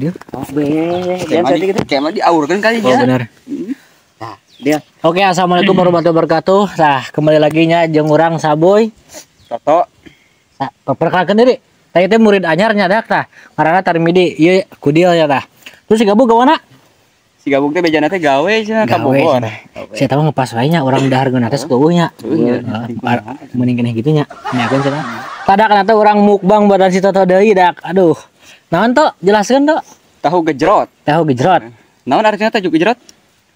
Dia. Oh, kayak mah diaurkeun kali ya. Oh, benar. Nah, dia. Oke, assalamualaikum warahmatullahi wabarakatuh. Nah, kembali lagi nya jeung urang Saboy. Toto. Nah, perkenalkan diri. Tadi teh murid anyarnya dak tah. Ngaranna Tarmidi, ieu Kudil ya tah. Terus si Gabug gawana? Si Gabug teh bejana teh gawe cenah ka Bogor. Saya tahu ngepas wae nya urang dahar geuna teh saeueuh nya. Mending keneh kitu nya. Nyakeun cenah. Tada kana teh urang mukbang badan si Toto deui dak. Aduh. Naon to? Jelaskeun to. Tahu gejrot. Tahu gejrot. Naon artinya tahu gejrot?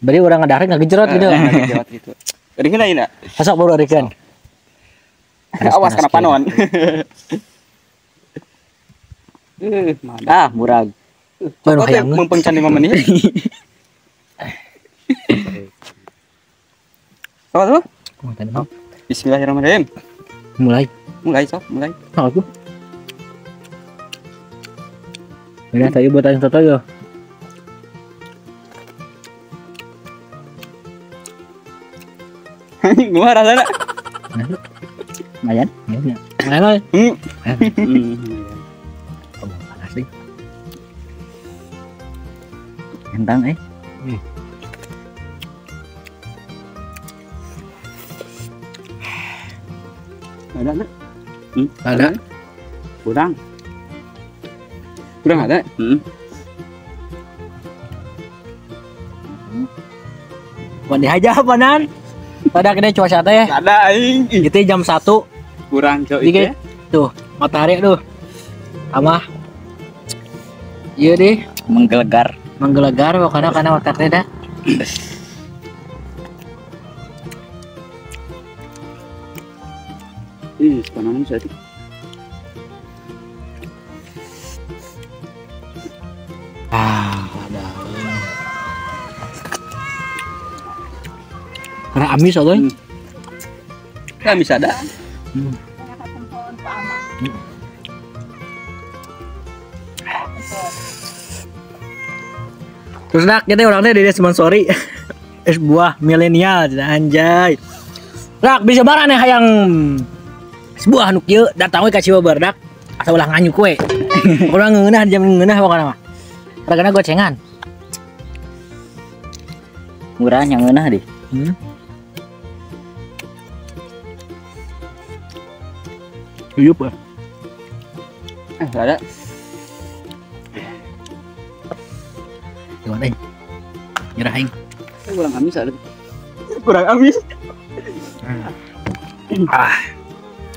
Berarti urang ngadahar ngagejrot gitu. Ngagejrot gitu. Rikeun ayeuna. Sok baru rikeun. Awas kana panon. Ah, murag. Baru hayang mumpung can 5 menit. Sok tuh. Bismillahirrahmanirrahim. Mulai. Mulai sok, mulai. Aku. Udah tadi buat aing Toto yo. Gua rasana. Lumayan. Lumayan. Panas nih. Kentang Ada enggak? Ada. Kurang. Kurang ada? Mandi aja panan. Pada kena cuaca teh. Ada aing. Itu jam 1. Kurang cok itu. Tuh, matahari tuh. Sama. Iya deh, menggelegar. Menggelegar pokoknya karena matahari dah. Ih, panan satu. Ah, ada. Karena amis atau? Amis ada. Terus nak, kita orangnya dari sponsori es buah milenial, anjay. Rak bisa barang nih hayang es buah nu kieu datang we ka Cibeber dak asa ulah nganyuk we. Urang ngeunah jam ngeunah pokona mah. Ragana gocengan. Murah yang ngeunah deh. Uyup ah. Ada. Gimana ini? Nyerah aing. Kurang amis ada. Kurang amis. Ah.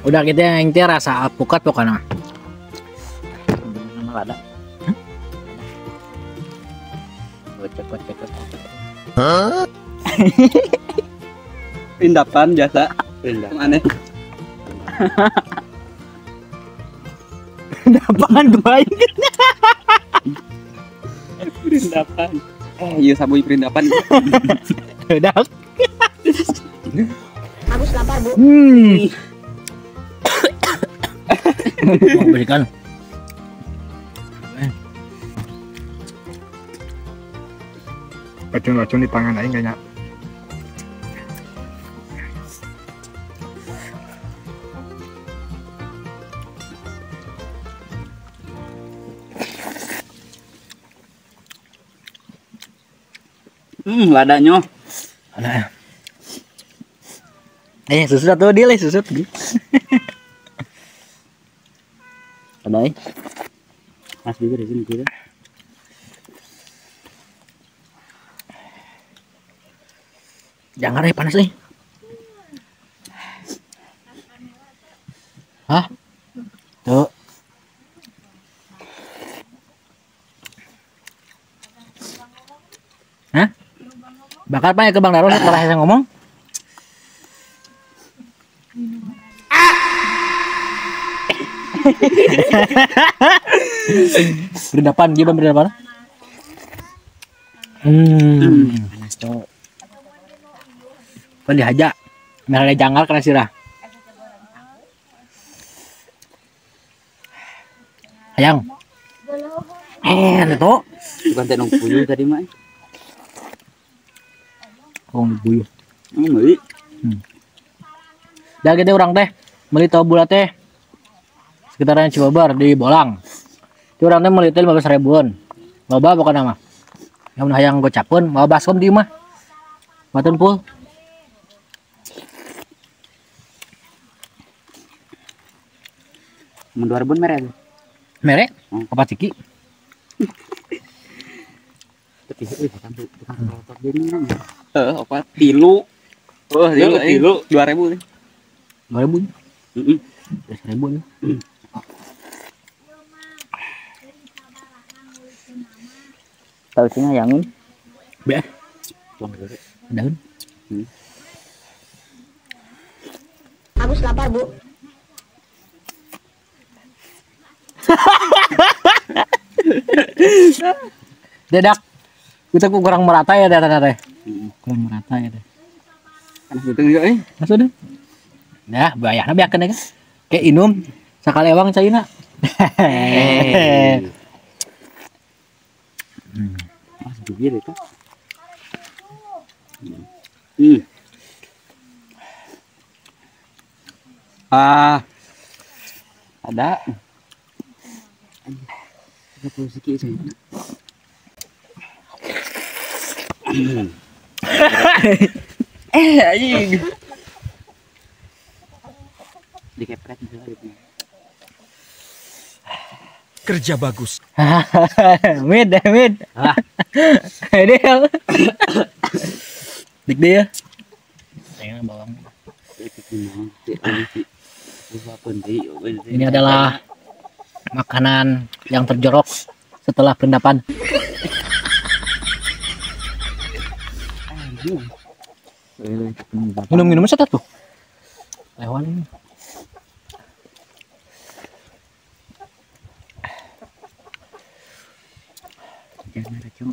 Udah kita yang teh rasa alpukat pokoknya. Nama ada. Gocek-gocek. Hah? Perindapan jasa. Perindapan aneh. Perindapan baik. Perindapan. Iya sabui perindapan. Udah. Agus lapar, Bu. Mau berikan. Racun-racun di tangan aing kayaknya. Ladanya. Ada. Susu atau dia lah susu. Ada. Mas bibir di sini kita. Jangan deh panas nih. Hah? Tuh. Hah? Bakal pak ya ke Bang Daro setelah saya ngomong. Berindapan, gimana berindapan? Panas cowok. Kan dihaja, merah janggal kena sirah. Hayang. Itu. Bukan teh nong puyuh tadi mah. Oh, buyuh. Meuli. Dah gitu orang teh meuli tahu bulat teh sekitaran Cibeber di Bolang. Itu orang teh meuli teh 15 ribuan. Loba pokona mah. Lamun hayang gocapeun mawa baskom di imah. Matun pul. Mun 2000 mere. Mere? Opat ciki. Tapi euy tukang trotok deui. Heeh, opat tilu. Oh, tilu 2000 nih. 2000. Heeh. 1000 nih. Tahu sih hayangin. Be. Daun. Agus lapar, Bu. Dedak. Kita kurang merata ya data teh. Kurang merata ya teh. Kan gitu juga euy. Masuk deh. Nah, bayarna beakeun ya. Kayak inum sakali ewang caina. Mas bibir itu. Ah. Ada. Ada posisi saya. Anjing. Dikepret juga gitu. Kerja bagus. Mid. Ah. Del. Dik dia. Pengen bawang. Ini adalah makanan yang terjorok setelah perendapan. Minum-minum satu tuh. Lewat ini. Jangan racun.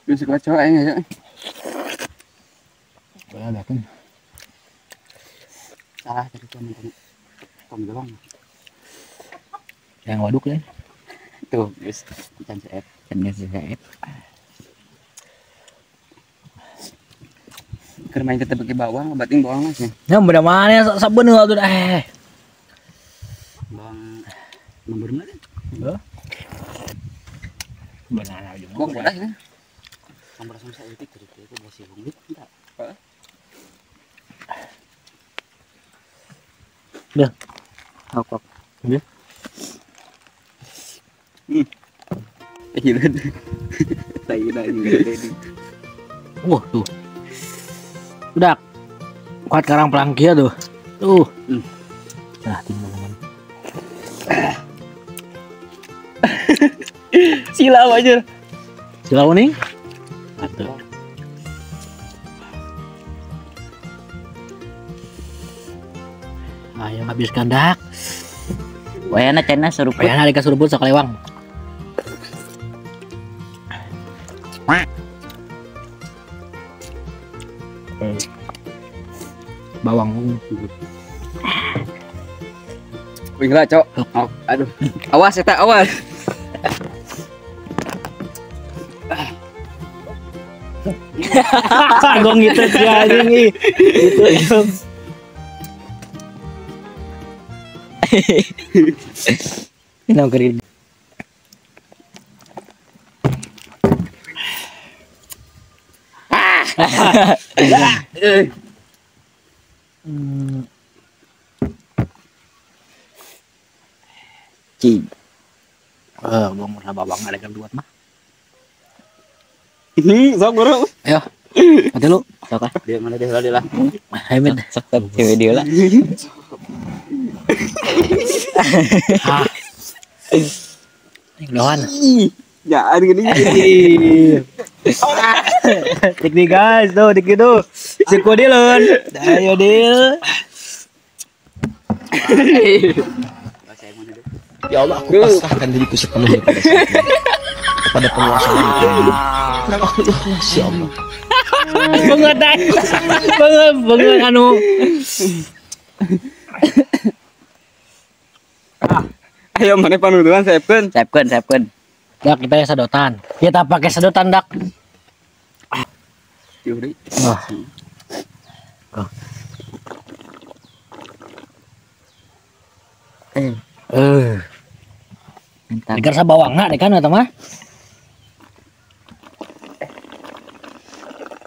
Bisa kacau aja ya. Boleh ada kan? Salah tadi tuh tong doang. Yang waduk ya. Tuh, guys, can seep, can seep. Keur main tetep pakai bawang, bating bawang mas ya. Ya mudah mana sabeun tuh Bawang nomor mana? Heeh. Benar aja. Bawang bodas ya. Nomor sama saeutik tadi itu basi bungit enggak. Heeh. Dah. Hok. Udah. Hilang. Saya ini. Wah, tuh. Udah. Kuat karang pelangkia tuh. Tuh. Nah, tinggal. Silau aja. Silau nih. Atuh. Ayo habiskan dak. Wayana cenah suruput. Wayana dika suruput sakalewang. Bawang. Wih lah, Cok. Oh, aduh. Awas eta, awas. Gong gitu sih anjing. Gitu. Ini kering. Cing. Gua mau bawang ada yang buat mah. Ini sok guru. Ayo. Mati lu. Sok ah. Dia mana dia lah. Ayo mit. Sok cewek dia lah. Ah. Lawan. Ya, ada gini. Dik nih guys, tuh dik itu. Si Kodilun. Ayo deal. Ya Allah, aku pasrahkan diriku sepenuhnya pada saat ini, kepada penguasa ini. Kenapa aku ikhlas ya Allah? Banget, banget, banget anu. Ayo mana panutuan siapkeun. Siapkeun, siapkeun. Dak kita ya sedotan. Kita pakai sedotan dak. Yuri. Wah. Mantap. Dikersa bawangna deh kan eta mah.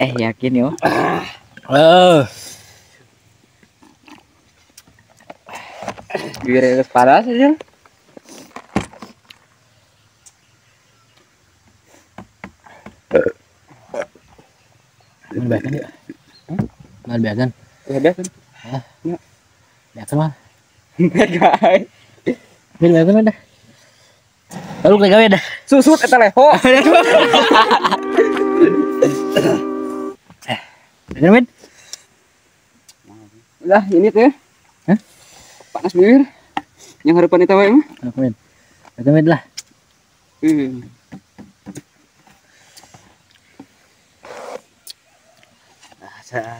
Yakin yo. Biar geus panas aja. Biarkan ya. Mal biarkan. Ya biarkan. Hah? Ya. Biarkan mah. Biarkan. Biarkan dah. Lalu ke gawe dah. Susut eta leho. Biarkan Min. Udah ini teh. Hah? Panas bibir. Yang harapan itu wae mah. Min. Biarkan Min lah.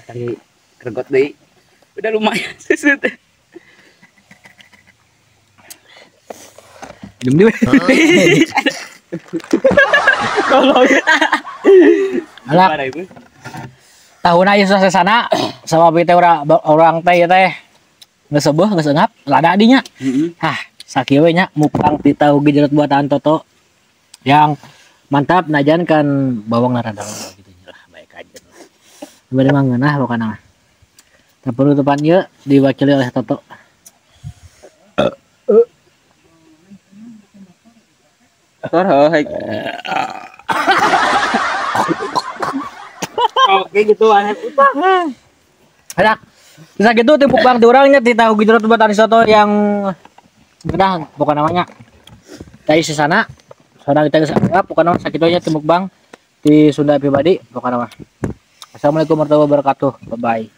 Kali kergot deh. Udah lumayan susut. Minum dulu. Alah. Tahun aja susah sana sama bete orang teh teh geus seueuh geus eungap lada dinya. Hah, sakieu we nya mukbang ti tahu gejrot buatan Toto yang mantap najan kan bawang rada gitu lah baik aja. Bari mah ngeunah pokona mah. Tah penutupan ieu diwakili oleh Toto. Tor heuh. Oke gitu aneh utang. Adak. Bisa gitu ti mukbang ti urang nya ti tahu gejrot buatan Soto yang udah pokona namanya. Dari sesana saudara kita geus anggap pokona sakitu nya ti mukbang di Sunda pribadi pokona mah. Assalamualaikum warahmatullahi wabarakatuh. Bye bye.